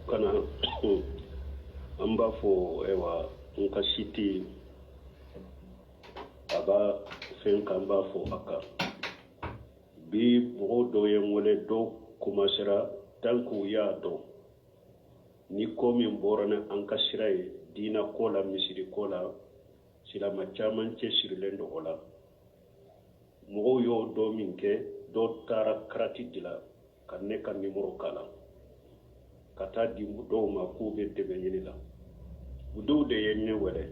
Kana an b'a fɔ, ayiwa, n ka site a b'a fɛn kan, n b'a fɔ a kan bi. Mɔgɔw dɔw ye n wele, dɔw commencera tant k'u y'a dɔn ni ko min bɔra ni an ka sira ye diina ko la, misiri ko la, silama caman cɛsirilen don o la. Mɔgɔw y'o dɔ min kɛ, dɔw taara karati dila ka ne ka nimoro k'a la ka taa di dɔw ma k'u bɛ dɛmɛ ɲini la. U dɔw de ye ne wele,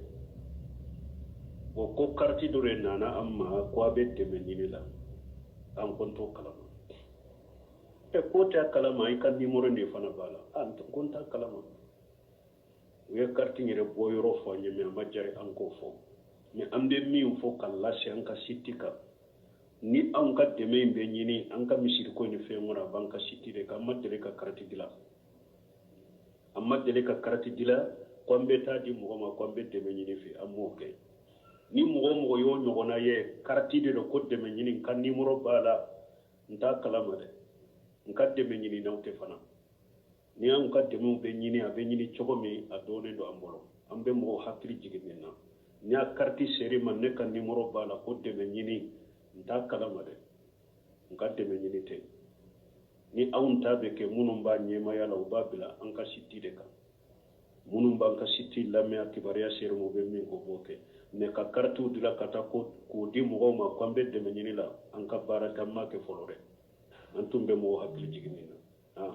bon, ko karati dɔ de nana an ma ko a bɛ dɛmɛ ɲini la. An ko n t'o kalama. Ɛ, ko t'a kalama, i ka nimoro de fana b'a la. A ko n t'a kalama. U ye kariti yɛrɛ bɔ yɔrɔ fɔ an ye, mais a ma jari an k'o fɔ. Mais an bɛ min fɔ ka lase an ka site kan, ni anw ka dɛmɛ in bɛ ɲini an ka misiriko ni fɛn wɛrɛ, a b'an ka site de kan. An ma deli ka kariti dilan, an ma deli ka kariti dilan ko an bɛ taa di mɔgɔ ma ko an bɛ dɛmɛ ɲini fɛ. An m'o kɛ. Ni mɔgɔ o mɔgɔ y'o ɲɔgɔnna ye, kariti de don ko dɛmɛ ɲini, n ka nimoro b'a la, n t'a kalama dɛ. N ka dɛmɛ ɲininaw tɛ fana. Ni anw ka dɛmɛw bɛ ɲini, a bɛ ɲini cogo min, a dɔnnen don an bolo. An bɛ mɔgɔw hakili jigin nin na. Ni y'a kariti ser'i ma, ne ka nimoro b'a la ko dɛmɛ ɲini, n t'a kalama dɛ. N ka dɛmɛ ɲini tɛ. Ni anw ta bɛ kɛ, minnu b'a ɲɛmaya la, u b'a bila an ka site de kan. Minnu b'an ka site lamɛn, a kibaruya ser'u ma, u bɛ min k'o b'o kɛ. Mais ka karitiw dila ka taa ko k'o di mɔgɔw ma ko an bɛ dɛmɛ ɲini la, an ka baara tɛ, an m'a kɛ fɔlɔ dɛ. An tun bɛ mɔgɔw hakili jigin nin na.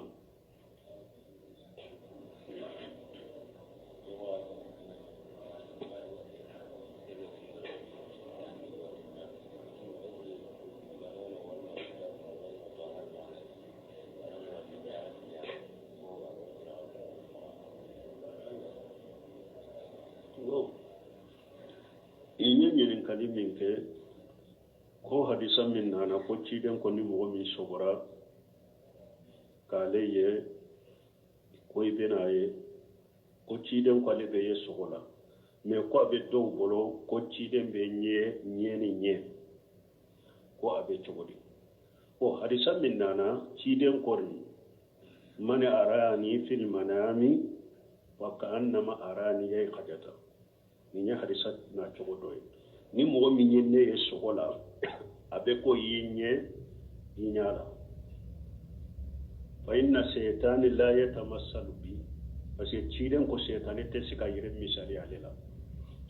I ye ɲininkali min kɛ ko hadisa min nana ko ciden ko ni mɔgɔ min sogora k'ale ye, ko i bɛna a ye ko ciden ko ale bɛ ye sogo la, mais ko a bɛ dɔw bolo ko ciden bɛ ɲɛ ɲɛ ni ɲɛ, ko a bɛ cogo di? O hadisa min nana, ciden ko nin man arani fil manami fa ka'annama arani yaqazatan. Nin ye hadisa na cogo dɔ ye. Ni mɔgɔ min ye ne ye sogo la, a bɛ ko y'i ɲɛ i ɲɛ la. Fa inna seytani la yatamassalu bi, parce que ciden ko seytani tɛ se ka yɛrɛ misali ale la.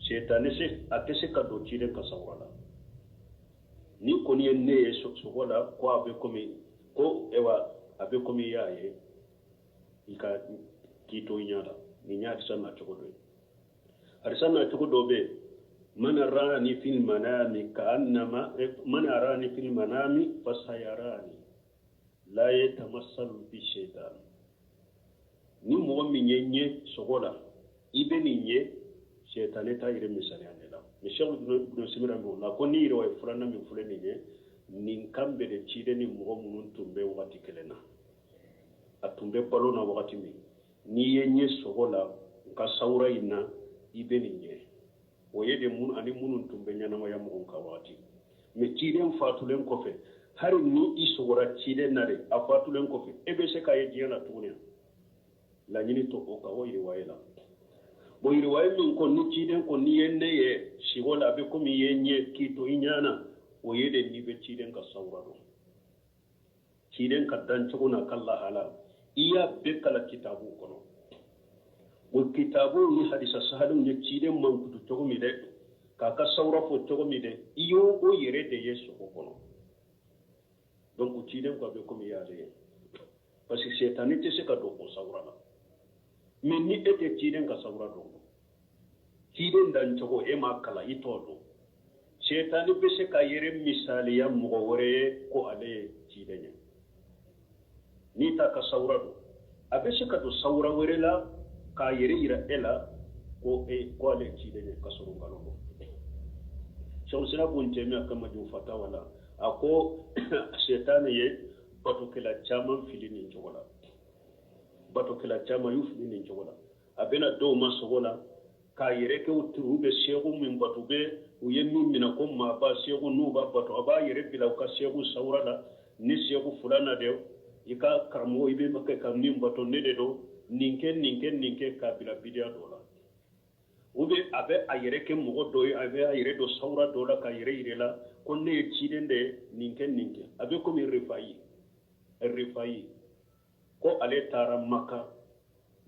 Seytani se a tɛ se ka don ciden ka sawura la. Ni kɔni ye ne ye sogo la, ko a bɛ komi ko ewa a bɛ komi i y'a ye i ka k'i to i ɲɛ la. Nin ye hadisa na cogo dɔ ye. Hadisa na cogo dɔ bɛ yen: man arani fil manami ka'annama man arani fil manami fasayarani la yatamassalu bi shaytan. Ni mɔgɔ min ye n ye sogo la, i bɛ nin ye, sɛtanɛ t'a yɛrɛ misaliya ne la. Mais Cheikh Ibn Usaymin rahimahullah ko ni riwaya filanan min filɛ nin ye, nin kan bɛ de ciden ni mɔgɔ minnu tun bɛ wagati kelen na, a tun bɛ balo na wagati min, n'i ye n ye sogo la n ka sawura in na, i bɛ nin ye. O ye de mun ani minnu tun bɛ ɲɛnamaya mɔgɔw ka wagati. Mais ciden fatulen kɔfɛ, hali ni i sogora ciden na de, a fatulen kɔfɛ, e bɛ se k'a ye diɲɛ la tuguni? Laɲini to o kan o riwaya la. Bon, riwaya min ko ni ciden ko n'i ye ne ye sigo la, a bɛ komi i ye n ye k'i to i ɲɛ na, o ye de n'i bɛ ciden ka sawura dɔn, ciden ka dancogo n'a ka lahala, i y'a bɛɛ kalan kitabu kɔnɔ. O kitabu ni hadisa sahalenw ye ciden mankutu cogo min dɛ, k'a ka sawura fɔ cogo min dɛ, i y'o o yɛrɛ de ye sogo kɔnɔ. Donc ciden ko a bɛ komi i y'ale ye, parce que sɛtanɛ tɛ se ka don o sawura la. Mais ni e tɛ ciden ka sawura dɔn, ciden dancogo e m'a kalan, i t'o dɔn, sɛtanɛ bɛ se ka yɛrɛ misaliya mɔgɔ wɛrɛ ye ko ale ye ciden ye. N'i t'a ka sawura dɔn, a bɛ se ka don sawura wɛrɛ la k'a yɛrɛ yira e la ko e ko ale ye ciden ye, ka sɔrɔ nkalon don. Cheikh Islam Ibn Taymiyyah ka Majmu Fatawa la, a ko sɛtanɛ ye batokɛla caman fili nin cogo la. Batokɛla caman y'u fili nin cogo la. A bɛna dɔw ma sogo la k'a yɛrɛ kɛ u turu bɛ seku min bato bɛ, u ye min minɛ ko maaba seku, n'u b'a bato, a b'a yɛrɛ bila u ka seku sawura la. Ni seku fulana de i ka karamɔgɔ i bɛ kɛ ka min bato ne de don, nin kɛ nin kɛ nin kɛ k'a bila bidiya dɔ la. Ou bien a bɛ a yɛrɛ kɛ mɔgɔ dɔ ye, a bɛ a yɛrɛ don sawura dɔ la k'a yɛrɛ yira la ko ne ye ciden de ye, nin kɛ nin kɛ. A bɛ komi Rifayi, Rifayi ko ale taara Maka,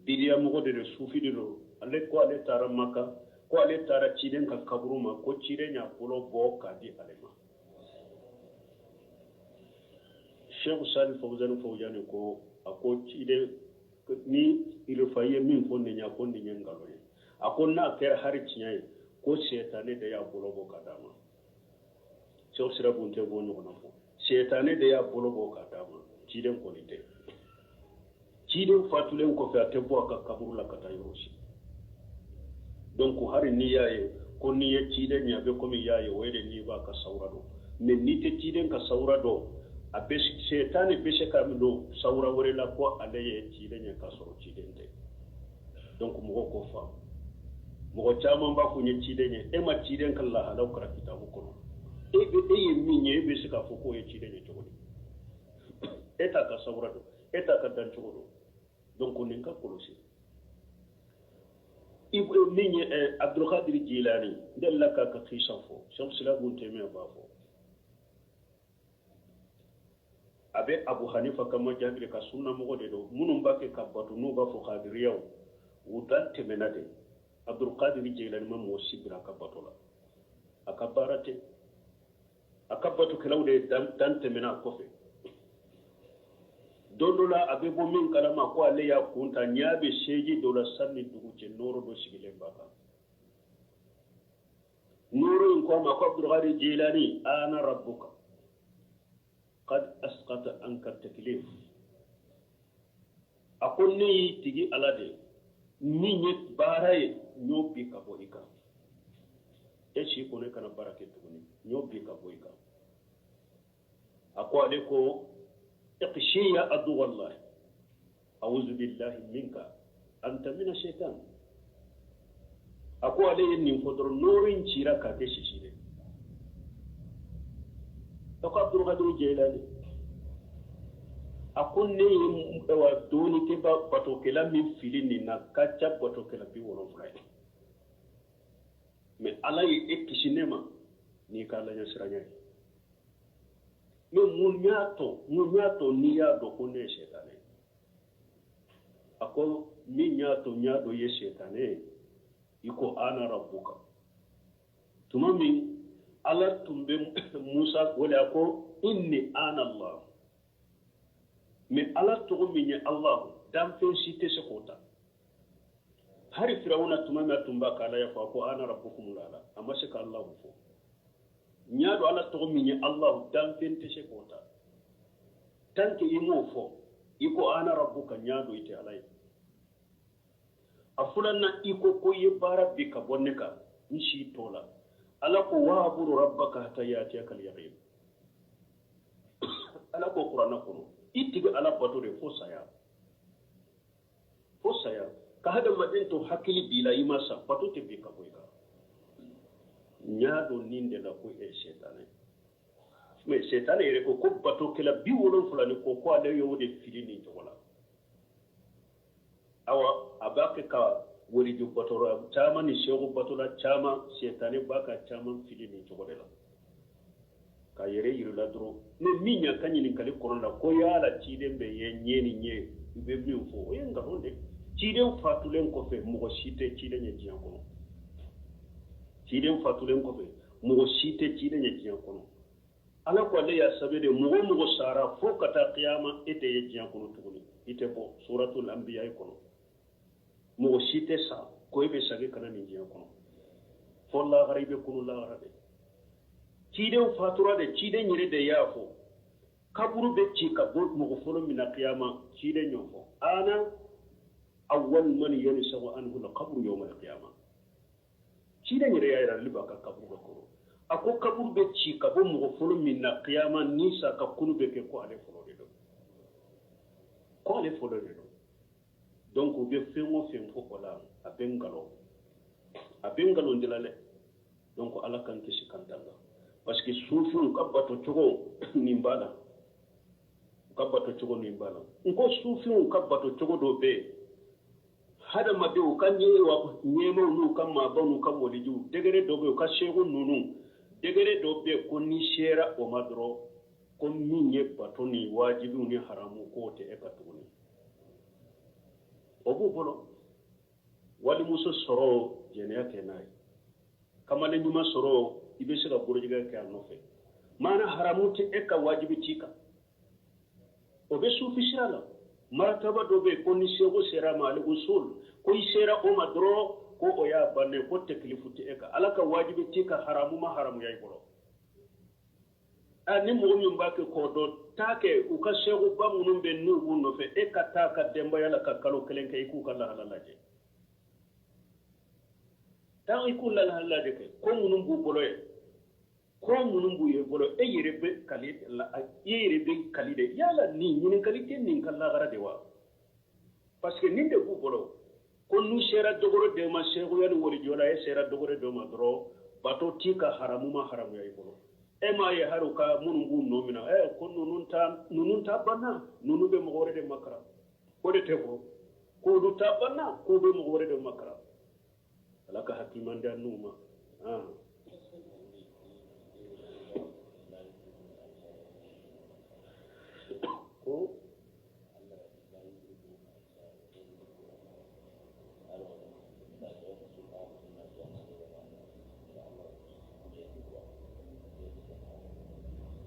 bidiya mɔgɔ de don, sufi de don, ale ko ale taara Maka, ko ale taara ciden ka kaburu ma, ko ciden y'a bolo bɔ k'a di ale ma. Cheikh Salih Fawzani Fawzani ko a ko ciden ni Rifayi ye min fɔ nin ye, a ko nin ye nkalon ye. A ko n'a kɛra hari tiɲɛ ye, ko sɛtanɛ de y'a bolo bɔ ka d'a ma. Cheikh Sirabu tɛ bɔ ɲɔgɔn na fɔ, sɛtanɛ de y'a bolo bɔ ka d'a ma, ciden kɔni tɛ. Ciden fatulen kɔfɛ a tɛ bɔ a ka kaburu la ka taa yɔrɔ si. Donc hari n'i y'a ye ko n'i ye ciden ye, a bɛ komi i y'a ye, o ye de n'i b'a ka sawura dɔn. Mais n'i tɛ ciden ka sawura dɔn, a bɛ sɛtanɛ bɛ se ka don sawura wɛrɛ la ko ale ye ciden ye k'a sɔrɔ ciden tɛ. Donc mɔgɔw k'o faamu. Mɔgɔ caman b'a fɔ n ye ciden ye, e ma ciden ka lahalaw kalan kitabu kɔnɔ. E bɛ e ye min ye, e bɛ se k'a fɔ k'o ye ciden ye cogo di? E t'a ka sawura dɔn, e t'a ka dancogo dɔn. Donc nin ka kɔlɔsi. I min ye Abdulkadir Jilani, n delila k'a ka kisa fɔ, Cheikh Silabu Tɛmɛ b'a fɔ. A bɛ Abu Hanifa ka majabi ka sunna mɔgɔ de don, minnu b'a kɛ ka bato n'u b'a fɔ kadiriyaw, u dan tɛmɛna de. Abdulkadir Jilani ma mɔgɔ si bila a ka bato la, a ka baara tɛ, a ka batokɛlaw de dan tɛmɛna a kɔfɛ. Don dɔ la a bɛ bɔ min kalama ko ale y'a kun ta, ɲɛ bɛ seji dɔ la sani dugu cɛ, nɔɔrɔ dɔ sigilen b'a kan. Nɔɔrɔ in ko a ma ko Abdulkadir Jilani, ana rabbuka qad asqata anka taklif. A ko ne y'i tigi Ala de ye, min ye baara ye n y'o bin ka bɔ i kan. E si kɔnɔ e kana baara kɛ tuguni, n y'o bin ka bɔ i kan. A ko ale ko iqshi ya aduwallah a'udhu billahi minka anta mina shaitan. A ko ale ye nin fɔ dɔrɔn, nɔɔrɔ in cira k'a kɛ sisi de. A ko Abdulkadir Jilani, a ko ne ye dɔɔnikɛba batokɛla min fili nin na ka ca batokɛla 70 ye, mais Ala ye e kisi ne ma n'i ka Ala ɲɛsiranya ye. Mais mun y'a to, mun y'a to n'i y'a dɔn ko ne ye sɛtanɛ ye? A ko min y'a to n y'a dɔn i ye sɛtanɛ ye, i ko ana rabbuka. Tuma min Ala tun bɛ Musa wele, a ko inni ana Allah. Mais Ala tɔgɔ min ye Allah, danfɛn si tɛ se k'o ta. Hari Firawuna tuma min a tun b'a ka Ala ya fɔ, a ko ana rabbukum lala, a ma se ka Allah fɔ. N y'a dɔn Ala tɔgɔ min ye Allah, danfɛn tɛ se k'o ta. Tant que i m'o fɔ, i ko ana rabbuka, n y'a dɔn i tɛ Ala ye. A filanan, i ko ko i ye baara bi ka bɔ ne kan, n si t'o la. Ala ko wa'budu rabbaka hatta ya'tiyaka al-yaqin. Ala ko Kuranɛ kɔnɔ, i tigi Ala bato de fo saya. Fo saya. Ka hadamaden to hakili b'i la, i ma sa, bato tɛ bin ka bɔ i kan. N y'a dɔn nin de la ko e ye sɛtanɛ. Mais sɛtanɛ yɛrɛ ko ko batokɛla 70 ni kɔ, ko ale y'o de fili nin cogo la. Awa a b'a kɛ ka waliju batola caman ni seku batola caman, sɛtanɛ b'a ka caman fili nin cogo de la. Ka yɛrɛ yir'i la dɔrɔn. Ne min y'a ka ɲininkali kɔnɔ la ko yala ciden bɛ ye ɲɛ ni ɲɛ, i bɛ min fɔ o ye nkalon de. Ciden fatulen kɔfɛ mɔgɔ si tɛ ciden ye diɲɛ kɔnɔ. Ciden fatulen kɔfɛ mɔgɔ si tɛ ciden ye diɲɛ kɔnɔ. Ala ko ale y'a sɛbɛn de, mɔgɔ o mɔgɔ sara fo ka taa kiyama, e tɛ ye diɲɛ kɔnɔ tuguni, i tɛ bɔ suratul anbiya kɔnɔ. Mɔgɔ si tɛ sa ko e bɛ segin ka na nin diɲɛ kɔnɔ, fo lahara, i bɛ kunu lahara de. Ciden fatura de, ciden yɛrɛ de y'a fɔ, kaburu bɛ ci ka bɔ mɔgɔ fɔlɔ min na kiyama, ciden y'o fɔ, ana awwal man yansahu anhu al-qabru yawm al-qiyama. Ciden yɛrɛ y'a yira ale b'a ka kaburu dɔ kɔrɔ, a ko kaburu bɛ ci ka bɔ mɔgɔ fɔlɔ min na kiyama, ni sa ka kunu bɛ kɛ, ko ale fɔlɔ de don, ko ale fɔlɔ de don. Donc u bɛ fɛn o fɛn fɔ o la, a bɛ nkalon, a bɛ nkalon de la dɛ. Donc Ala k'an kisi k'an tanga, parce que sufiw ka bato cogo nin b'a la. U ka bato cogo min b'a la, n ko sufinw ka bato cogo dɔ bɛ yen. Hadamadenw ka ɲɛmaw n'u ka maabaw n'u ka walijuw, degré dɔ bɛ yen, u ka seku ninnu, degré dɔ bɛ yen ko n'i sera o ma dɔrɔn, ko min ye bato ni wajibiw ni haramu k'o tɛ e ka tuguni. O b'u bolo. Walimuso sɔrɔ, jɛnɛya kɛ n'a ye, kamalen ɲuman sɔrɔ, i bɛ se ka gorojigɛ kɛ a nɔfɛ, maana haramu tɛ e ka, wajibi t'i kan. O bɛ sufi sira la. Marataba dɔ bɛ yen ko ni seko sera ma, ale usul, ko i sera o ma dɔrɔn, ko o y'a bannen, ko tekilifu tɛ e kan, ala ka wajibi t'i kan, haramu ma haramuya i bolo. A ni mɔgɔ min b'a kɛ k'o dɔn, taa kɛ u ka sekuba minnu bɛ n'u b'u nɔfɛ, e ka taa ka denbaya la ka kalo kelen kɛ, i k'u ka lahala lajɛ. Taa i k'u lahala lajɛ kɛ, ko minnu b'u bolo ye, ko minnu b'u ye bolo, e yɛrɛ bɛ kali la, e yɛrɛ bɛ kali de. Yala nin ɲininkali tɛ nin ka lahara de wa? Parce que nin de b'u bolo, ko n'u sera degré dɔ ma sekuya ni walijɔ la, e sera degré dɔ ma dɔrɔn, bato t'i ka, haramu ma haramuya i bolo. E m'a ye hali u ka minnu b'u nɔ minɛ, ɛ ko ninnu ta banna, ninnu bɛ mɔgɔ wɛrɛ de makara. O de tɛ ko k'olu ta banna, k'u bɛ mɔgɔ wɛrɛ de makara. Ala ka hakiliman di n'u ma. Ko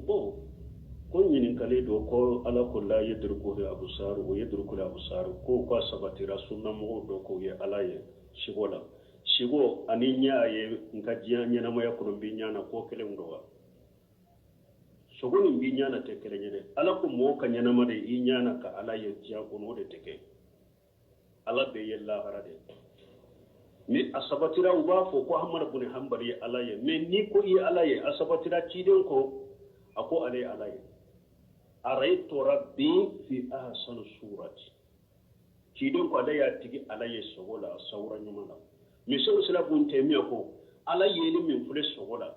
bon, ko ɲininkali dɔ ko ala ko la yudrikuhu absar wa yudrikul absar, ko ka sabatira sunnamɔgɔw dɔ k'o ye ala ye sigo la, sigo ani ɲɛ y'a ye n ka diɲɛ ɲɛnamaya kɔnɔ, n b'i ɲɛ na, ko kelen don wa? Sogo nin b'i ɲɛ na tɛ kelen ye dɛ. Ala ko mɔgɔ ka ɲɛnama de i ɲɛ na ka ala ye diɲɛ kɔnɔ, o de tɛ kɛ. Ala bɛ ye lahara de. Ni a sabatira, u b'a fɔ ko Hamadu bun Hanbali ye ala ye, mais n'i ko i ye ala ye, a sabatira ciden ko a ko ale ye ala ye. Araitu rabbi fi ahsani surati, ciden ko ale y'a tigi ala ye sogo la, sawura ɲuman na. Mais Seku Islam bun Taymiya ko ala yeli min filɛ sogo la,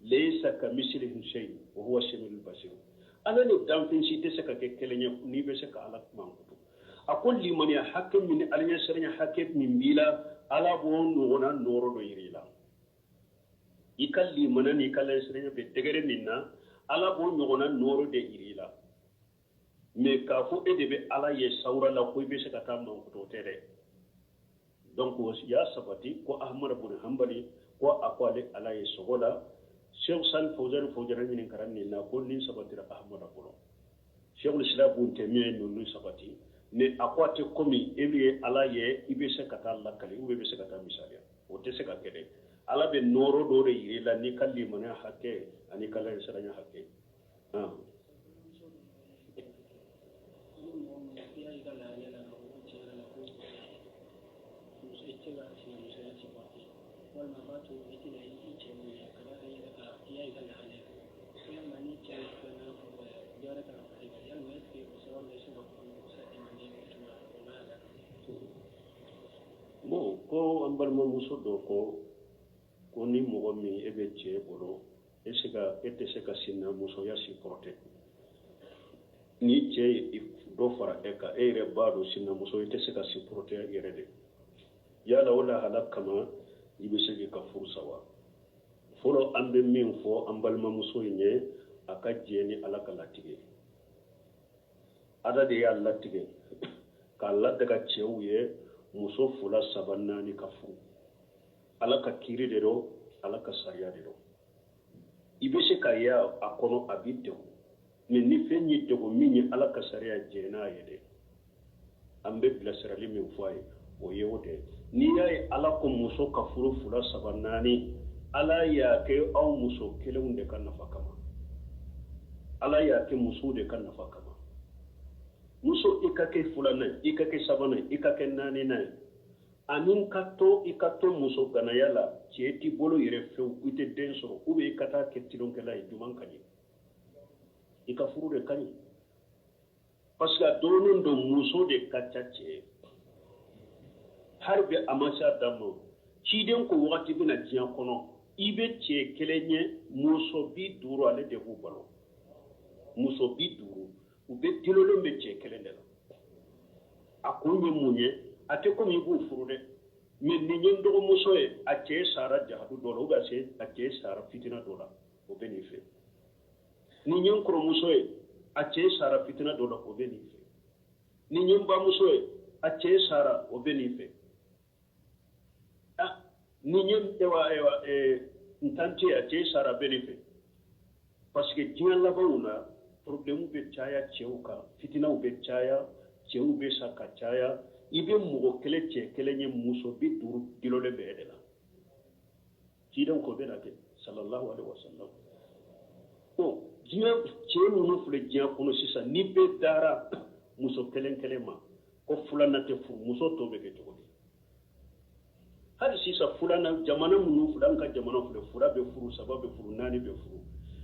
laysa kamislihi shay wa huwa samiul basir, ala ni danfɛn si tɛ se ka kɛ kelen ye n'i bɛ se ka ala mankutu. A ko limaniya hakɛ min ni ala ɲɛsiranya hakɛ min b'i la, ala b'o ɲɔgɔnna nɔɔrɔ dɔ yir'i la. I ka limaniya n'i ka ɲɛsiranya bɛ degré min na, ala b'o ɲɔgɔnna nɔɔrɔ de yir'i la. Mais k'a fɔ e de bɛ ala ye sawura la, ko i bɛ se ka taa mankutu, o tɛ dɛ. Donc y'a sabati ko Ahmad bun Hanbali ko a ko ale ala ye sogo la. Sheikh Sal Fawzan Fawzan ɲininkara nin na ko nin sabatira Ahmad bolo. Sheikh Islam bun Taymiya ye ninnu sabati, mais a ko a tɛ komi e bɛ ala ye, i bɛ se ka taa lakali ou bien i bɛ se ka taa misaliya, o tɛ se ka kɛ dɛ. Ala bɛ nɔɔrɔ dɔ de yir'i la n'i ka limaniya hakɛ ani ka lasiranya hakɛ. Walima a b'a to i tɛna i cɛ bonya ka d'a kan i yɛrɛ ka i y'a ka lahalaya, walima ni cɛ ye filanan furu dɔ wɛrɛ ta ka fara i kan, yalima est ce que o sababu bɛ se ka furu sa demander o cogoya o lahalaya? Bon, ko an balimamuso dɔ ko ni mɔgɔ min e bɛ cɛ bolo, e se ka e tɛ se ka sinamusoya supporter, ni cɛ ye dɔ fara e kan, e yɛrɛ b'a dɔn sinamuso i tɛ se ka supporter yɛrɛ de, yala o lahala kama i bɛ se k'i ka furu sa wa? Fɔlɔ, an bɛ min fɔ an balimamuso in ye, a ka jɛ ni ala ka latigɛ. Ala de y'a latigɛ k'a ladaga cɛw ye muso fila, saba, naani ka furu. Ala ka kiiri de don, ala ka sariya de don. I bɛ se ka ye a kɔnɔ a b'i degun, mais ni fɛn y'i degun min ye ala ka sariya, jɛ n'a ye dɛ. An bɛ bilasirali min fɔ a ye, o ye o de ye. N'i y'a ye ala ko muso ka furu fila, saba, naani, ala y'a kɛ aw muso kelenw de ka nafa kama. Ala y'a kɛ musow de ka nafa kama. Muso, i ka kɛ filanan ye, i ka kɛ sabanan ye, i ka kɛ naaninan ye, ani ka to i ka to muso ganaya la, cɛ t'i bolo yɛrɛ fewu, i tɛ den sɔrɔ, ou bien i ka taa kɛ tilonkɛla ye, juman ka ɲi, i ka furu de ka ɲi. Parce que a dɔnnen don muso de ka ca cɛ ye. Hali bi a ma se a dan ma. Ciden ko wagati bɛna diɲɛ kɔnɔ, i bɛ cɛ kelen ye, muso 50 ale de b'u balo, muso 50. U bɛ dulonnen bɛ cɛ kelen de la. A kun ye mun ye? A tɛ komi i b'u furu dɛ, mais nin ye n dɔgɔmuso ye, a cɛ sara jahadu dɔ la, ou bien a cɛ sara fitina dɔ la, o bɛ nin fɛ. Nin ye n kɔrɔmuso ye, a cɛ sara fitina dɔ la, o bɛ nin fɛ. Nin ye n bamuso ye, a cɛ sara, o bɛ nin fɛ. Nin ye n tante ye, a cɛ sara, a bɛ nin fɛ. Parce que diɲɛ labanw na, problème bɛ caya cɛw kan, fitinaw bɛ caya, cɛw bɛ sa ka caya. I bɛ mɔgɔ kelen, cɛ kelen ye, muso 50 dulonnen bɛ e de la. Cidenw ko bɛ na kɛ, sallallahu alaihi wa sallam. Bon, diɲɛ cɛ minnu filɛ diɲɛ kɔnɔ sisan, ni bɛɛ dara muso kelen kelen ma ko filanan tɛ furu, muso tɔ bɛ kɛ cogo di? Hali sisan filanan jamana minnu filɛ, an ka jamana filɛ, fila bɛ furu, saba bɛ furu, naani bɛ furu.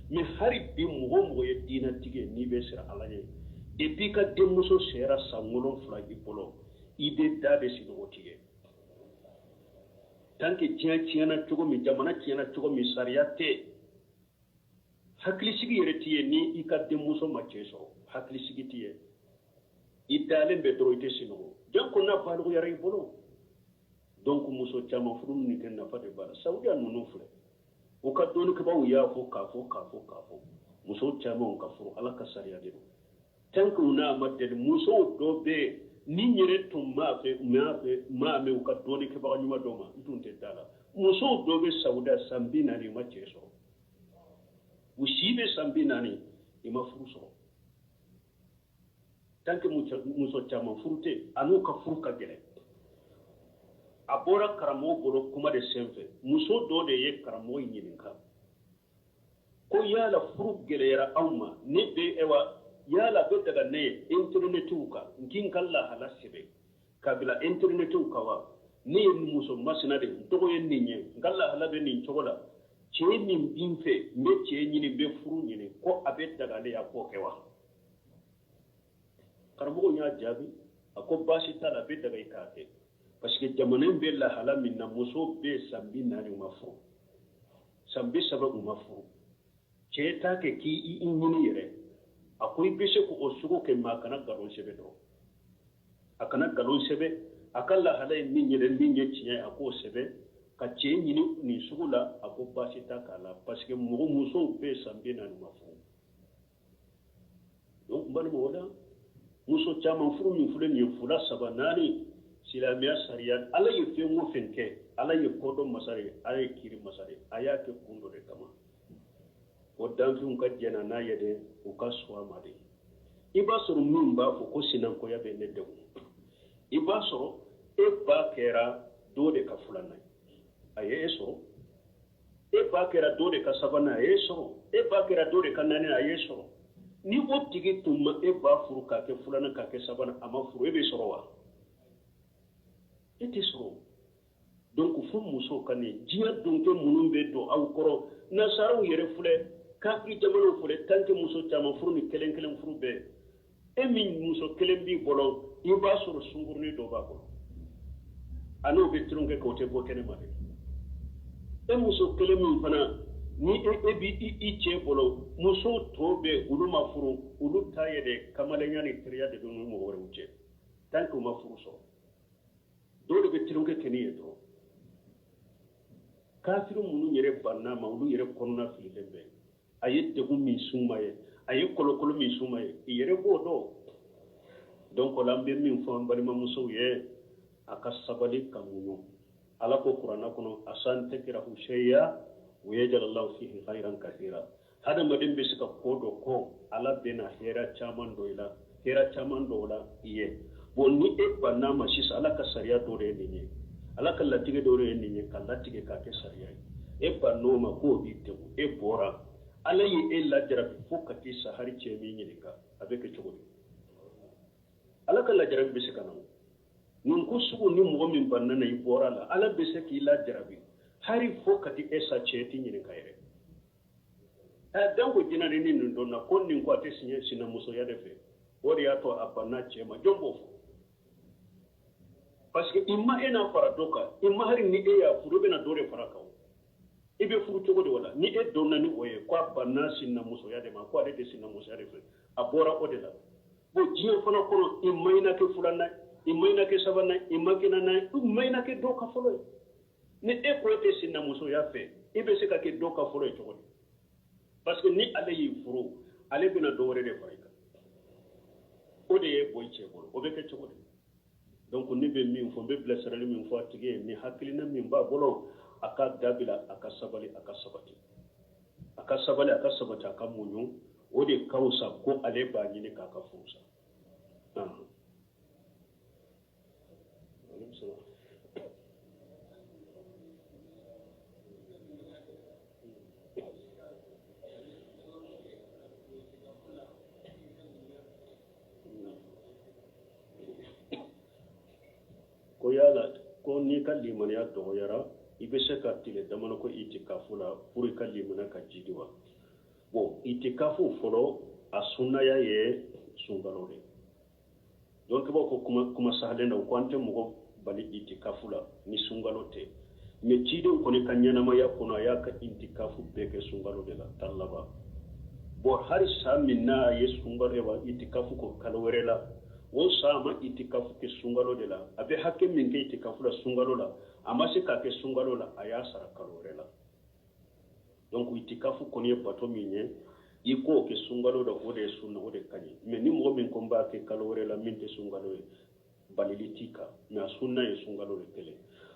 Mais hali bi, mɔgɔ o mɔgɔ ye diinɛtigi ye, n'i bɛ siran Ala ɲɛ, depuis i ka denmuso sera san 7 i bolo, i bɛ da de sinɔgɔ tigɛ. Tant que diɲɛ tiɲɛna cogo min, jamana tiɲɛna cogo min, sariya tɛ, hakilisigi yɛrɛ t'i ye. Ni i ka denmuso ma cɛ sɔrɔ, hakilisigi t'i ye. I dalen bɛ dɔrɔn, i tɛ sinɔgɔ, janko n'a balikuyara i bolo. Donc muso caman furu ninnu kɛ, nafa de b'a la. Saudiya ninnu filɛ, u ka dɔnnikɛbaaw y'a fɔ k'a fɔ k'a fɔ k'a fɔ, muso caman ka furu, Ala ka sariya de don. Tant que u n'a ma deli, musow dɔ bɛ yen, ni n yɛrɛ tun m'a fɛ, m'a fɛ, m'a mɛn u ka dɔnnikɛbaga ɲuman dɔ ma, n tun tɛ da la. Musow dɔ bɛ Saudiya, san 40, i ma cɛ sɔrɔ. U si bɛ san 40, i ma furu sɔrɔ. Tant que muso caman furu tɛ, a n'u ka furu ka gɛlɛn. A bɔra karamɔgɔ bolo kuma de senfɛ. Muso dɔ de ye karamɔgɔ in ɲininka ko yala furu gɛlɛyara anw ma, ne bɛ ewa yala bɛ daga ne ye interinɛtiw kan, n k'i ka lahala sɛbɛn ka bila interinɛtiw kan wa? Ne ye muso masina de, n tɔgɔ ye nin ye, n ka lahala bɛ nin cogo la, cɛ min bɛ n fɛ, n bɛ cɛ ɲini, n bɛ furu ɲini, ko a bɛ daga ne ye a k'o kɛ wa? Karamɔgɔ y'a jaabi, a ko baasi t'a la, a bɛ daga i k'a kɛ, parce que jamana in bɛ lahala min na, muso bɛ san 40 u ma furu, san 30 u ma furu, cɛ t'a kɛ k'i ɲini yɛrɛ. A ko i bɛ se k'o sugu kɛ, mais a kana nkalon sɛbɛn dɔrɔn, a kana nkalon sɛbɛn. A ka lahala ye min yɛrɛ, min ye tiɲɛ ye, a k'o sɛbɛn ka cɛ ɲini nin sugu la. A ko baasi t'a k'a la, parce que mɔgɔ musow bɛ san 40 ma furu. Donc n balimaw, o la muso caman furu min filɛ nin ye, fila, saba, naani, silamɛya sariya, Ala ye fɛn o fɛn kɛ, Ala ye kodɔn masa de ye, Ala ye kiiri masa de ye, a y'a kɛ kun dɔ de kama. O danfɛnw ka jɛna n'a ye dɛ, u ka sɔn a ma de. I b'a sɔrɔ min b'a fɔ ko sinankoya bɛ ne degun, i b'a sɔrɔ e ba kɛra dɔ de ka filanan ye, a ye e sɔrɔ. E ba kɛra dɔ de ka sabanan, a ye e sɔrɔ. E ba kɛra dɔ de ka naani, a ye e sɔrɔ. Ni o tigi tun ma e ba furu k'a kɛ filanan, k'a kɛ sabanan, a ma furu, e bɛ sɔrɔ wa? E tɛ sɔrɔ. Donc fo musow ka nin diɲɛ donkɛ minnu bɛ don aw kɔrɔ, nasaraw yɛrɛ filɛ, kafiri jamanaw filɛ, tant que muso caman furu ni kelen kelen furu bɛɛ, e min muso kelen b'i bolo, i b'a sɔrɔ sunkurunin dɔ b'a bolo, a n'o bɛ tulonkɛ kɛ, o tɛ bɔ kɛnɛ ma dɛ. E muso kelen min fana ni e b'i i cɛ bolo, musow tɔ bɛ olu ma furu, olu ta ye de kamalenya ni teriya de bɛ n'u mɔgɔ wɛrɛw cɛ. Tant que u ma furu sɔrɔ, dɔw de bɛ tulonkɛ kɛ ni ye dɔrɔn. Kafiri minnu yɛrɛ banna ma, olu yɛrɛ kɔnɔna fililen bɛ. A ye degun min s'u ma ye, a ye kolokolo min s'u ma ye, i yɛrɛ b'o dɔn. Donc o la, an bɛ min fɔ an balimamusow ye, a ka sabali ka muɲu. Ala ko kuranɛ kɔnɔ: asa an takrahu shay'a wa yaj'al Allahu fihi khayran kathira. Hadamaden bɛ se ka ko dɔ kɔ, Ala bɛna hɛrɛ caman dɔ i la, hɛrɛ caman dɔ la i ye. Bon, ni e banna ma sisan, Ala ka sariya dɔ de ye nin ye, Ala ka latigɛ dɔ de ye nin ye, ka latigɛ k'a kɛ sariya ye, e bann'o ma k'o b'i degun, e bɔra, Ala ye e lajarabi fo ka t'i sa, hali cɛ min ɲininka a bɛ kɛ cogo di? Ala ka lajarabi bɛ se ka na o nin ko sugu. Ni mɔgɔ min banna na, i bɔra la, Ala bɛ se k'i lajarabi hali fo ka t'i e sa, cɛ t'i ɲininka yɛrɛ. Ɛ, donc jinɛ ni nin dɔnna ko nin ko a tɛ siɲɛ sinamusoya de fɛ, o de y'a to a banna cɛ ma, jɔn b'o fɔ? Parce que i ma e n'a fara dɔ kan, i ma hali ni e y'a furu, i bɛna dɔ de fara kan o. E I bɛ furu cogo di o la? Ni e donna ni o ye ko a banna sinamusoya de ma, ko ale tɛ sinamusoya de fɛ, a bɔra o de la. Bon, diɲɛ fana kɔnɔ, i ma ɲi na kɛ filanan ye, i ma ɲi na kɛ sabanan ye, i ma kɛ naaninan ye, i ma ɲi na kɛ dɔw ka fɔlɔ ye. Ni e ko e tɛ sinamusoya fɛ, i bɛ se ka kɛ dɔw ka fɔlɔ ye cogo di? Parce que ni ale y'i furu, ale bɛna dɔ wɛrɛ de fara i kan, o de ye bɔ i cɛ bolo. O bɛ kɛ cogo di? Donc ne bɛ min fɔ, n bɛ bilasirali min fɔ a tigi ye, ni hakilina min b'a bolo, a ka dabila, a ka sabali, a ka sabati, a ka sabali, a ka sabati, a ka muɲu. O de ka fisa ko ale b'a ɲini k'a ka furu sa. Ko yala ko n'i ka limaniya dɔgɔyara, i bɛ se ka tile damadɔ kɛ itikafu la pour i ka limaniya ka jidi wa? Bon, itikafu fɔlɔ, a sunnaya ye sunkalo de. Donc b'aw ko kuma kuma sahalen na, ko an tɛ mɔgɔ bali itikafu la ni sunkalo tɛ. Mais cidenw kɔni ka ɲɛnamaya kɔnɔ, a y'a ka itikafu bɛɛ kɛ sunkalo de la tan laban. Bon, hali san min n'a ye sunkalo wa itikafu ko kalo wɛrɛ la, o san ma itikafu kɛ sunkalo de la. A bɛ hakɛ min kɛ itikafu la sunkalo la, a ma se k'a kɛ sunkalo la, a y'a sara kalo wɛrɛ la. Donc itikafu kɔni ye bato min ye, i k'o kɛ sunkalo la, o de ye sunna, o de ka ɲi. Mais ni mɔgɔ min ko n b'a kɛ kalo wɛrɛ la min tɛ sunkalo ye, balili t'i kan, mais a sunna ye sunkalo de kelen.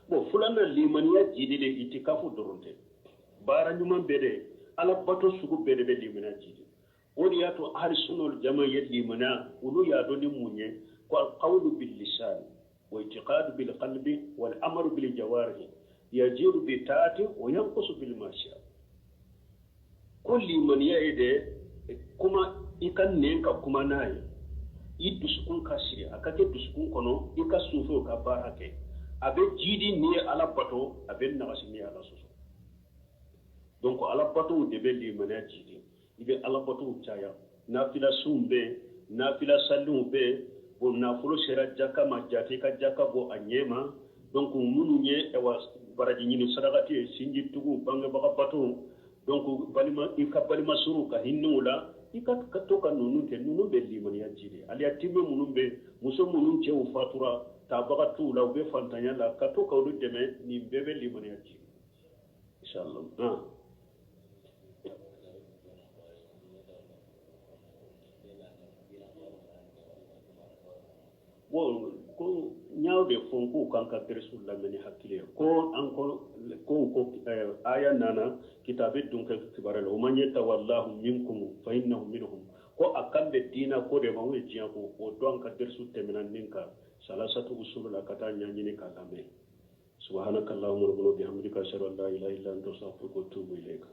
Bon, filanan, limaniya jidili, itikafu dɔrɔn tɛ, baara ɲuman bɛɛ de, ala bato sugu bɛɛ de bɛ limaniya jidi. O de y'a to ahli sunna wal jama ye limaniya, olu y'a dɔn ni mun ye? Ko alqawlu bil lisan wa itiqadu bil qalbi wal amalu bil jawarihi yajidu bi taati wa yanqusu bil masiya. Ko limaniya ye de kuma, i ka nɛn ka kuma n'a ye, i dusukun ka siri, a ka kɛ dusukun kɔnɔ, i ka sufɛw ka baara kɛ. A bɛ jidi n'i ye ala bato, a bɛ nagasi n'i ye ala sɔsɔ. Donc ala batow de bɛ limaniya jidi. I bɛ ala batow caya, nafila sunw bɛ yen, nafila saliw bɛ yen. Bon, nafolo sera jaka ma, jate i ka jaka bɔ a ɲɛ ma. Donc minnu ye ayiwa baraji ɲini sarakati ye, sinji tugu, bangebaga bato, donc balima, i ka balima suruw ka hinɛ u la, i ka to ka ninnu kɛ. Ninnu bɛ limaniya jidi. Aliyatimɛ minnu bɛ, muso minnu cɛw fatura, tabaga t'u la, u bɛ fantanya la, ka to ka olu dɛmɛ, nin bɛɛ bɛ limaniya jidi, inshallah. Bon, ko n y'aw de fɔ k'u kan ka dɛrɛsiw lamɛn ni hakili ye. Ko an ko ko aya nana kitabe dun kɛ kibaruya la, o man yatawallahu minkum fa innahu minhum, ko a kan bɛ diina ko de ma, o ye diɲɛ ko. O don an ka dɛrɛsiw tɛmɛna nin kan salasatu usulu la, ka taa ɲɛɲini k'a lamɛn. Subhanaka allahumma rabbana wa bihamdika, ashhadu an la ilaha illa anta, astaghfiruka wa atubu ilayka.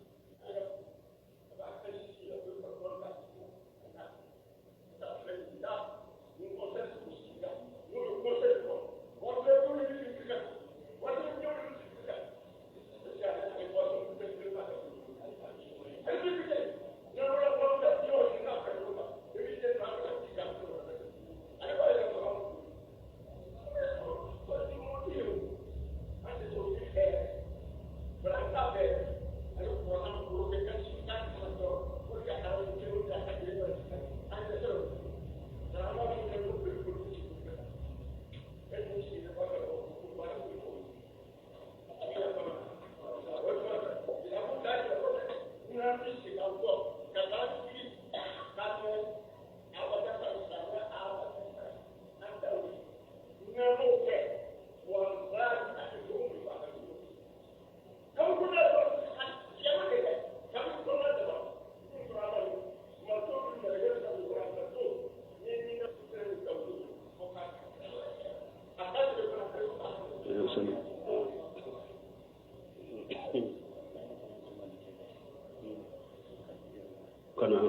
Kana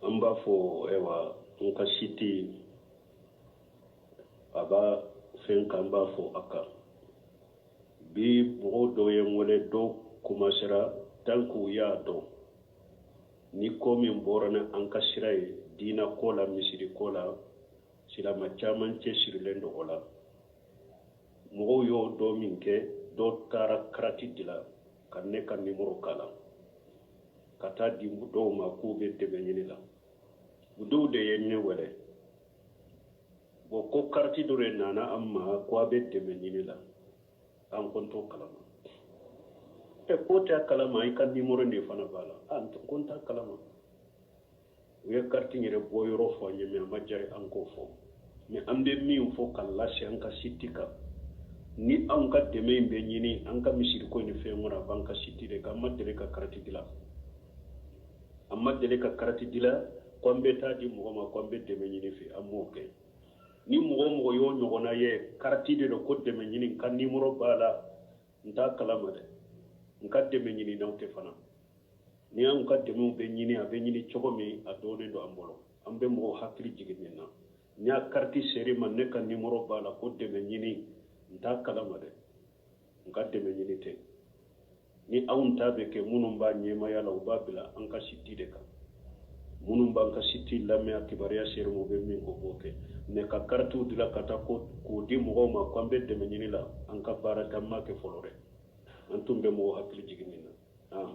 an b'a fɔ, ayiwa, n ka site a b'a fɛn kan, n b'a fɔ a kan bi. Mɔgɔw dɔw ye n wele, dɔw commencera tant k'u y'a dɔn ni ko min bɔra ni an ka sira ye diina ko la, misiri ko la, silama caman cɛsirilen don o la. Mɔgɔw y'o dɔ min kɛ, dɔw taara karati dilan. ka ne ka nimoro k'a la ka taa di dɔw ma k'u bɛ dɛmɛ ɲini la. Dɔw de ye ne wele bon ko kariti dɔ de nana an ma ko a bɛ dɛmɛ ɲini la, an ko n t'o kalama. Ɛ ko t'a kalama, i ka nimoro de fana b'a la. A ko n t'a kalama. U ye kariti yɛrɛ bɔ yɔrɔ fɔ an ye, mais a ma diya an k'o fɔ. Mais an bɛ min fɔ ka lase an ka site kan, ni anw ka dɛmɛ in bɛ ɲini an ka misiriko ni fɛn kɔnɔ, a b'an ka site de kan. An ma deli ka kariti dilan, an ma deli ka kariti dilan ko an bɛ taa di mɔgɔ ma ko an bɛ dɛmɛ ɲini fɛ, an m'o kɛ. Ni mɔgɔ o mɔgɔ y'o ɲɔgɔnna ye, kariti de don ko dɛmɛ ɲini, ka nimoro b'a la, n t'a kalama dɛ, n ka dɛmɛ ɲini n'aw tɛ fana. Ni anw ka dɛmɛw bɛ ɲini, a bɛ ɲini cogo min, a dɔnnen don an bolo, an bɛ mɔgɔw hakili jigin nin na. N y'a kariti seri ma, ne ka nimoro b'a la ko dɛmɛ ɲini, n t'a kalama dɛ, n ka dɛmɛ ɲini tɛ. Ni anw ta bɛ kɛ, minnu b'a ɲɛmaya la, u b'a bila an ka site de kan. Minnu b'an ka site lamɛn, a kibaruya seri ma, u bɛ min k'o b'o kɛ. Mais ka karitiw dilan ka taa ko k'o di mɔgɔw ma ko an bɛ dɛmɛ ɲini la, an ka baara tɛ, an m'a kɛ fɔlɔ dɛ. An tun bɛ mɔgɔw hakili jigin nin na.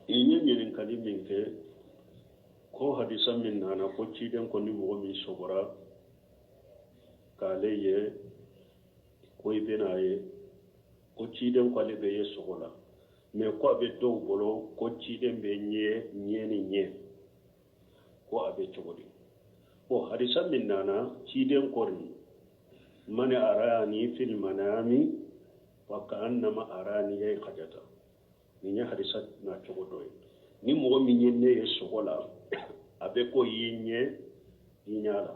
I ye ɲininkali min kɛ ko hadisa min nana ko ciden ko ni mɔgɔ min sɔgɔra k'ale ye ko i bɛna ye ko ciden ko ale bɛ ye sogo la, mais ko a bɛ dɔw bolo ko ciden bɛ ɲɛ ɲɛ ni ɲɛ, ko a bɛ cogo di? Bon, hadisa min nana ciden ko nin man arani fil manami fa ka'annama arani yayi hajata, nin ye hadisa na cogo dɔ ye. Ni mɔgɔ min ye ne ye sogo la, a bɛ ko y'i ɲɛ i ɲɛ la.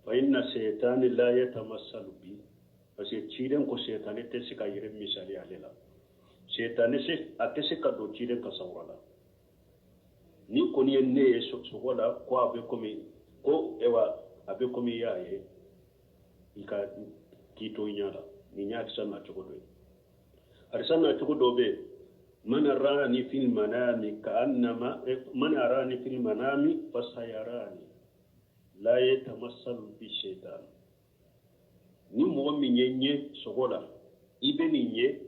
Fa inna seytani la yatamassalu bi, parce que ciden ko seytani tɛ se ka yɛrɛ misali ale la. Seytani se a tɛ se ka don ciden ka sawura la. Ni kɔni ye ne ye sogo la, ko a bɛ komi ko ewa a bɛ komi i y'a ye i ka k'i to i ɲɛ la. Nin ye hadisa na cogo dɔ ye. Hadisa na cogo dɔ bɛ yen, man arani fil manami ka'annama man arani fil manami fasayarani la yatamassalu bi shaytan. Ni mɔgɔ min ye ɲɛ sogo la, i bɛ nin ye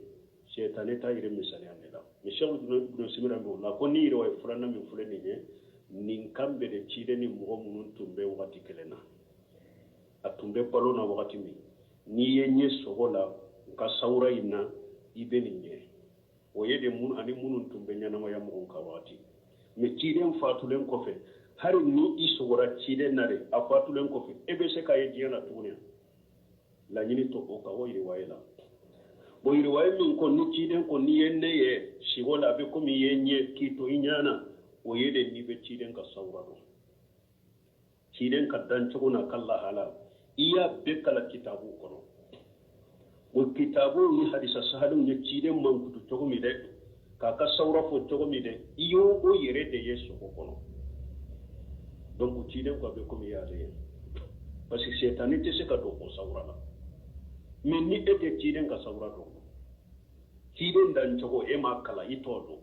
seytanɛ t'a yɛrɛ misaliya ne la. Mais Cheikh Ibn Simira b'o la ko ni yɛrɛ ye filanan min filɛ nin ye, nin kan bɛ de ciden ni mɔgɔ minnu tun bɛ wagati kelen na, a tun bɛ balo na wagati min, n'i ye ɲɛ sogo la u ka sawura in na, i bɛ nin ɲɛ. O ye de mun ani minnu tun bɛ ɲɛnamaya mɔgɔw ka wagati. Mais ciden fatulen kɔfɛ, hali ni i sogora ciden na de, a fatulen kɔfɛ, e bɛ se k'a ye diɲɛ na tuguni. Laɲini to o kan o yiriwaye la. Bon, yiriwaye min ko ni ciden ko n'i ye ne ye sigo la, a bɛ komi i ye ɲɛ k'i to i ɲɛ na, o ye de n'i bɛ ciden ka sawura dɔn, ciden ka dancogo n'a ka lahala, i y'a bɛɛ kalan kitabu kɔnɔ. O kitabu ni hadisa sahalenw ye ciden mankutu cogo min dɛ, k'a ka sawura fɔ cogo min dɛ, i y'o o yɛrɛ de ye sogo kɔnɔ. Donc ciden ko a bɛ komi i y'ale ye, parce que sɛtanɛ tɛ se ka don o sawura la. Mais ni e tɛ ciden ka sawura dɔn, ciden dancogo e m'a kalan, i t'o dɔn,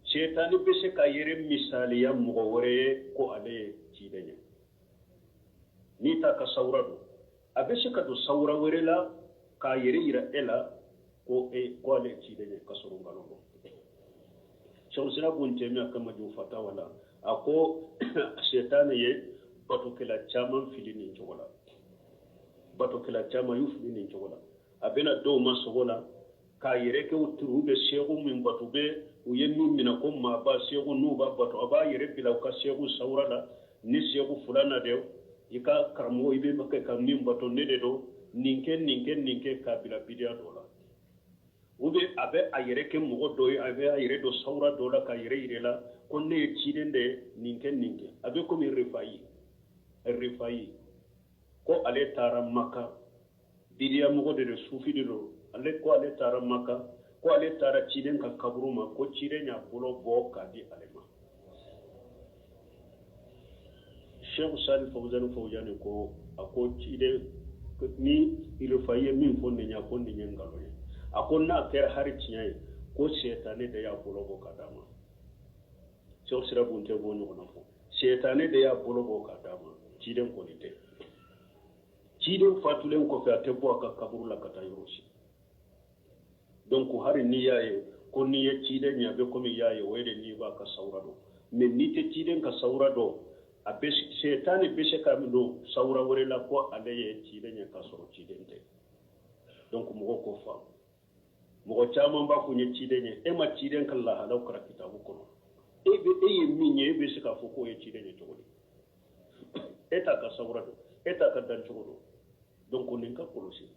sɛtanɛ bɛ se ka yɛrɛ misaliya mɔgɔ wɛrɛ ye ko ale ye ciden ye. N'i t'a ka sawura dɔn, a bɛ se ka don sawura wɛrɛ la k'a yɛrɛ yira e la ko e ko ale ye ciden ye, ka sɔrɔ nkalon don. Cheikh Islam Ibn Taymiyyah ka Majmu Fatawa la, a ko sɛtanɛ ye batokɛla caman fili nin cogo la, batokɛla caman y'u fili nin cogo la. A bɛna dɔw ma sogo la k'a yɛrɛ kɛ u turu, u bɛ seku min bato, bɛ u ye min minɛ ko maaba seku n'u b'a bato, a b'a yɛrɛ bila u ka seku sawura la. Ni seku fulana de, i ka karamɔgɔ i bɛ kɛ ka min bato ne de don, nin kɛ nin kɛ nin kɛ, k'a bila bidiya dɔ la. Ou bien a bɛ a yɛrɛ kɛ mɔgɔ dɔ ye, a bɛ a yɛrɛ don sawura dɔ la k'a yɛrɛ yira la ko ne ye ciden de ye, nin kɛ nin kɛ. A bɛ komi Rifayi ko ale taara Maka, bidiya mɔgɔ de don, sufi de don. Ale ko ale taara Maka, ko ale taara ciden ka kaburu ma, ko ciden y'a bolo bɔ k'a di ale ma. Sheikh Salih Fawzan Fawzani ko a ko ciden ni Irifayi ye min fɔ nin ye, a ko nin ye nkalon ye. A ko n'a kɛra hari tiɲɛ ye, ko sɛtanɛ de y'a bolo bɔ ka d'a ma. Sheikh Sira Bunte b'o ɲɔgɔnna fɔ, sɛtanɛ de y'a bolo bɔ ka d'a ma, ciden kɔni tɛ. Ciden fatulen kɔfɛ a tɛ bɔ a ka kaburu la ka taa yɔrɔ si. Donc hari n'i y'a ye ko n'i ye ciden ye, a bɛ komi i y'a ye, o ye de n'i b'a ka sawura dɔn. Mais n'i tɛ ciden ka sawura dɔn, a bɛ sɛtanɛ bɛ se ka don sawura wɛrɛ la ko ale ye ciden ye k'a sɔrɔ ciden tɛ. Donc mɔgɔw k'o faamu. Mɔgɔ caman b'a fɔ n ye ciden ye, e ma ciden ka lahalaw kalan kitabu kɔnɔ. E ye min ye, e bɛ se k'a fɔ k'o ye ciden ye cogo di? E t'a ka sawura dɔn, e t'a ka dancogo dɔn. Donc nin ka kɔlɔsi.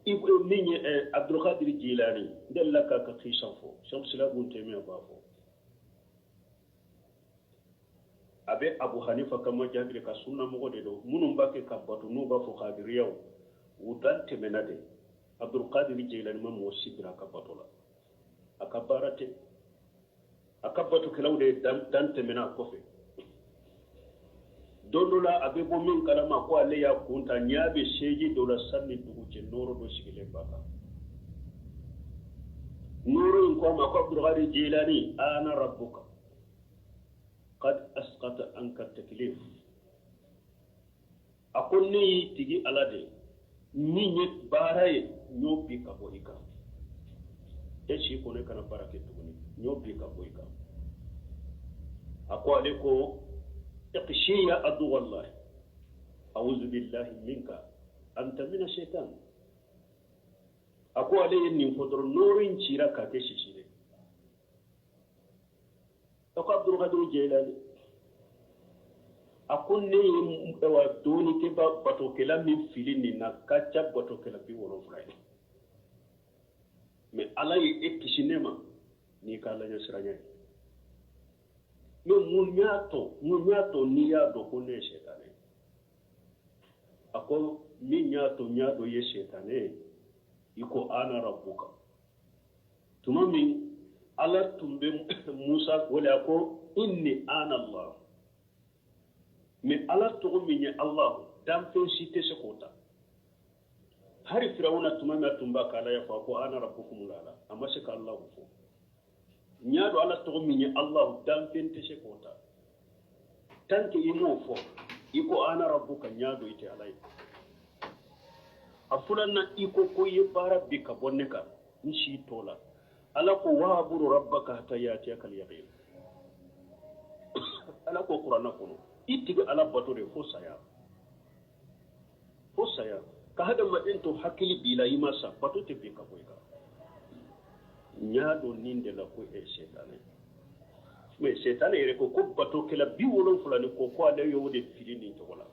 I min ye Abdulkadir Jilani, n delila k'a ka kisa fɔ, Sheikh Sila Bun Taymiya b'a fɔ. A bɛ Abu Hanifa ka majabi ka sunna mɔgɔ de don, minnu b'a kɛ ka bato n'u b'a fɔ kadiriyaw, u dan tɛmɛna de. Abdulkadir Jilani ma mɔgɔ si bila a ka bato la, a ka baara tɛ, a ka batokɛlaw de dan tɛmɛna a kɔfɛ. Don dɔ la a bɛ bɔ min kalama ko ale y'a kun ta, ɲa bɛ seji dɔ la sani dugu cɛ, nɔɔrɔ dɔ sigilen b'a kan. Nɔɔrɔ in ko a ma ko Abdulkadir Jilani, ana rabbuka qad asqata anka taklif. A ko ne y'i tigi Ala de, min ye baara ye n y'o bi ka bɔ i kan. E si ko ne kana baara kɛ tuguni, n y'o bi ka bɔ i kan. A ko ale ko iqshi ya adu wallahi a'udhu billahi minka anta mina shaitan. A ko ale ye nin fɔ dɔrɔn, nɔɔrɔ in cira k'a kɛ sisi de. A ko Abdulkadir Jilani, a ko ne ye dɔɔnikɛba batokɛla min fili nin na ka ca batokɛla 70 ye, mais Ala ye e kisi ne ma n'i ka Ala ɲɛsiranya ye. Mais mun y'a to n'i y'a dɔn ko ne ye sɛtanɛ ye? A ko min y'a to n y'a dɔn i ye sɛtanɛ ye, i ko ana rabbuka. Tuma min Ala tun bɛ Musa wele, a ko inni ana Allah. Mais Ala tɔgɔ min ye Allah, danfɛn si tɛ se k'o ta. Hari Firawuna tuma min a tun b'a ka Ala ya fɔ, a ko ana rabbukumul ala, a ma se ka Allah fɔ. N y'a dɔn Ala tɔgɔ min ye Allah, danfɛn tɛ se k'o ta. Tant que i m'o fɔ, i ko ana rabbuka, n y'a dɔn i tɛ Ala ye. A filanan, i ko ko i ye baara bi ka bɔ ne kan, n si t'o la. Ala ko wa'budu rabbaka hatta ya'tiyaka al-yaqin. Ala ko Kuranɛ kɔnɔ, i tigi Ala bato de fo saya. Fo saya. Ka hadamaden to hakili b'i la, i ma sa, bato tɛ bin ka bɔ i kan. N y'a dɔn nin de la ko e ye sɛtanɛ. Mais sɛtanɛ yɛrɛ ko ko batokɛla 70 ni kɔ, ko ale y'o de fili nin cogo la.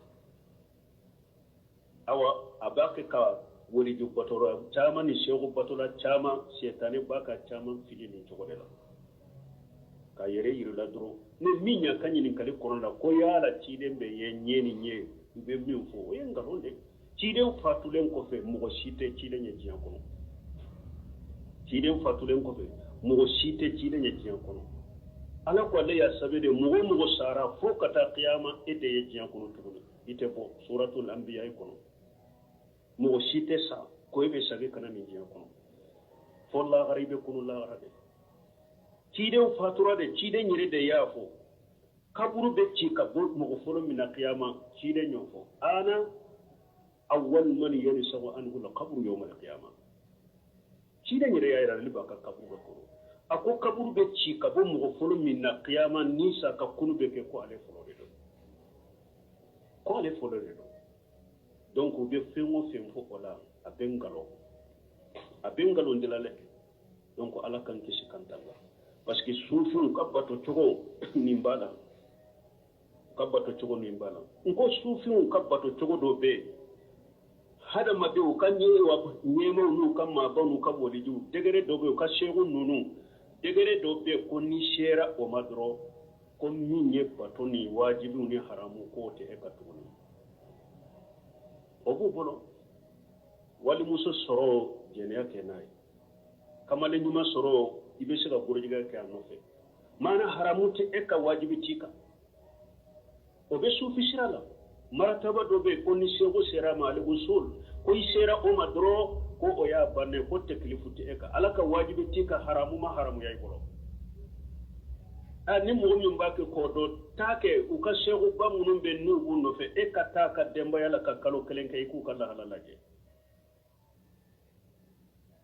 Awa a b'a kɛ ka waliju batola caman ni seku batola caman, sɛtanɛ b'a ka caman fili nin cogo de la. Ka yɛrɛ yir'i la dɔrɔn. Ni min y'a ka ɲininkali kɔnɔ la ko yala ciden bɛ ye ɲɛ ni ɲɛ, u bɛ min fɔ o ye nkalon de ye. Ciden fatulen kɔfɛ mɔgɔ si tɛ ciden ye diɲɛ kɔnɔ. Ciden fatulen kɔfɛ mɔgɔ si tɛ ciden ye diɲɛ kɔnɔ. Ala ko ale y'a sɛbɛn de, mɔgɔ o mɔgɔ sara fo ka taa kiyama, e de ye diɲɛ kɔnɔ tuguni, i tɛ bɔ suratul anbiya kɔnɔ. Mɔgɔ si tɛ sa ko e bɛ segin ka na nin diɲɛ kɔnɔ, fo lahara, i bɛ kunu lahara de. Ciden fatura de, ciden yɛrɛ de y'a fɔ, kaburu bɛ ci ka bɔ mɔgɔ fɔlɔ min na kiyama, ciden y'o fɔ. Ana awwal man yansahu anhu al-qabru yawm al-qiyamah. Ciden yɛrɛ y'a yira ale b'a ka kaburu bɛ kɔrɔ. A ko kaburu bɛ ci ka bɔ mɔgɔ fɔlɔ min na kiyama, ni sa ka kunu bɛ kɛ, ko ale fɔlɔ de don. Ko ale fɔlɔ de don. Donc u bɛ fɛn o fɛn fɔ o la, a bɛ nkalon. A bɛ nkalon de la dɛ. Donc Ala k'an kisi k'an tanga. Parce que sufiw ka bato cogo nin b'a la. U ka bato cogo nin b'a la. N ko sufiw ka bato cogo dɔ bɛ yen. Hadamadenw ka ɲɛmaw n'u ka maabaw n'u ka walijuw, degré dɔ bɛ yen, u ka seku ninnu, degré dɔ bɛ yen ko n'i sera o ma dɔrɔn, ko min ye bato ni wajibiw ni haramu k'o tɛ e ka tuguni. O b'u bolo. Walimuso sɔrɔ, jɛnɛya kɛ n'a ye. Kamalen ɲuman sɔrɔ, i bɛ se ka gorojigɛ kɛ a nɔfɛ. Maana haramu tɛ e ka, wajibi t'i kan. O bɛ sufi sira la. Marataba dɔ bɛ yen ko ni seko sera a ma, ale usul, ko i sera o ma dɔrɔn, ko o y'a bannen, ko tekilifu tɛ e kan, Ala ka wajibi t'i kan, haramu ma haramuya i bolo. A ni mɔgɔ min b'a kɛ k'o dɔn, taa kɛ u ka sekuba minnu bɛ n'u b'u nɔfɛ, e ka taa ka denbaya la ka kalo kelen kɛ, i k'u ka lahala lajɛ.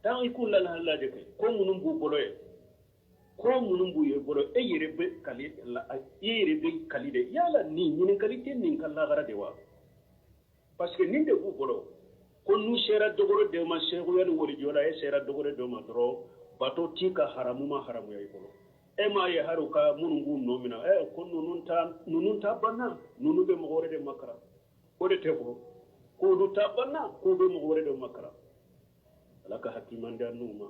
Taa i k'u lahala lajɛ kɛ, ko minnu b'u bolo ye, ko minnu b'u ye bolo, e yɛrɛ bɛ kali la, i yɛrɛ bɛ kali de. Yala nin ɲininkali tɛ nin ka lahara de wa? Parce que nin de b'u bolo, ko n'u sera dogoro dɔ ma sekuya ni walijɔ la, e sera dogoro dɔ ma dɔrɔn, bato t'i ka, haramu ma haramuya i bolo. E m'a ye hali u ka minnu b'u nɔ minɛ, ɛ ko ninnu ta banna, ninnu bɛ mɔgɔ wɛrɛ de makara. O de tɛ fɔ k'olu ta banna, k'u bɛ mɔgɔ wɛrɛ de makara. Ala ka hakiliman di n'u ma.